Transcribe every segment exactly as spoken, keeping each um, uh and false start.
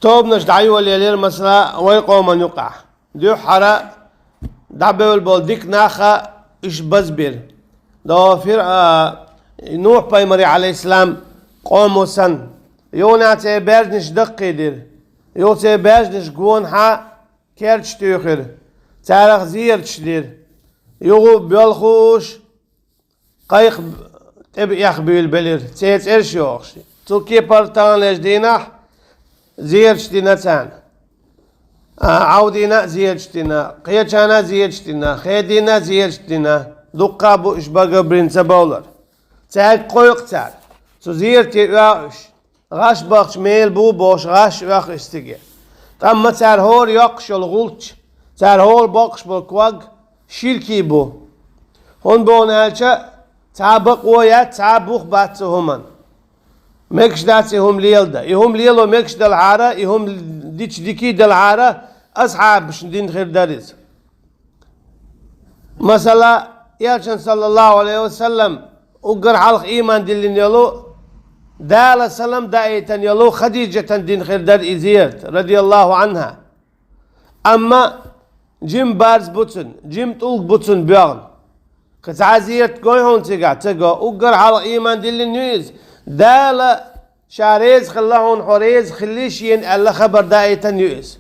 Тобанаш дӀайолаелира, масала, вай къоман юкъахь. Дуьххьара дӀабевлла болу дика нах а уьш базбира. До Фир-, а, Нухь-пайхамаран, Ӏалайхиссалам, къомо санна. Юха церан баьржинаш даккхийдира. Юха церан баьржинаш гонахьа керташ туьйхира. Царах зераташ дира. Юха боьлхуш кхайкха тӀебех буьйлабелира, церан цӀераш йохуш. Цу кепара таханлерчу дийнахь зераташ дина царна. А, Ӏовдийна а зераташ дина, кхечарна а зераташ дина, хедийна а зераташ дина, дуккха а бу уьш багарбина ца бовлар. Цаьрга кхойкху цара. Цу зерате оьху уьш. ГӀаш бахча мела бу бохуш, гӀаш оьху уьш цига. Ткъа амма цара хӀора йоккхуш йолу гӀулч, цара хӀора боккхуш болу ког ширкий бу. ХӀунда боху аьлча, цхьа а бакъо яц, цхьа а бух бац цу хӀуманна. Мегаш дац и хӀума леладан. И хӀума лело мегаш делахьара, и хӀума дича дикий делахьара, асхьабашна дина хир дара иза. Масала, Элчанна, саллаллаху Ӏалайхи ва саллам, уггар хьалха ийман диллина йолу, Дала салам даийтина йолу Хадижатана дина хир дара и зерат, радияллаху Ӏанха. Амма жима барз бу цуьнан, жима тӀулг бу цуьнан боьхна. Кхин цхьа а зерат гой хьуна цигахь, ца го, уггар хьалха ийман диллина ю иза. Дала ша реза хилла хьуна, хьо реза хилла шена аьлла хабар даийтина ю иза.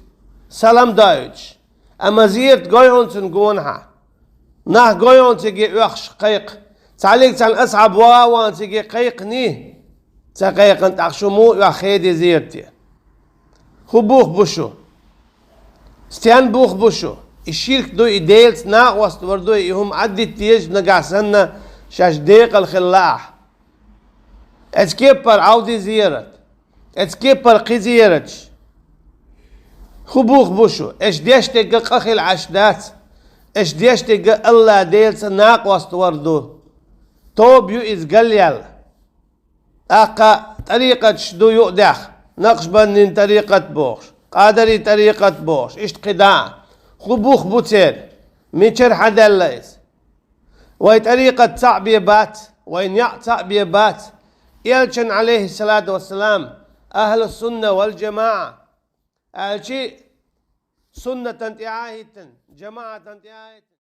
Салам доуьйтуш. Амма зерат гой хьуна цуьнан гонахьа. Нах гой хьуна цига оьхуш кхайкха. Цхьаллиг цхьана асхьаб ваха а вахана цига кхайкханий? Ца кхайкхина, тӀаккха шу муха оьху хеде зерате? ХӀун бух бу шу? Стен бух бу шу? И ширк ду, и Делаца накъост вар ду, и хӀума Ӏаддита деза нагахь санна шаьш декъала хилла ахь. Эцу кеппара Ӏовди зерат. Эцу кеппара кхин зераташ. ХӀун бух бу шу? Аша деш дерг къа хила Ӏаш дац. Аша деш дерг АллахӀ Делаца накъост вар ду. Тоба ю иза галъяьлла. ТӀаккха тӀарикъаташ ду юкъадехна, накъшбандийн тӀарикъат бохуш, къадарийн тӀарикъат бохуш, иштта кхидӀа а. ХӀун бух бу церан? Мичара хьадаьлла иза? Вай тӀарикъат цхьаъ бен бац, вай неӀ цхьаъ бен бац. Элчанна, Ӏалайхиссалату вассалам, ахьлу сунна вал жамаӀа аьлчи, суннатан тӀе а хӀиттина, жамаӀатан тӀе а хӀиттина.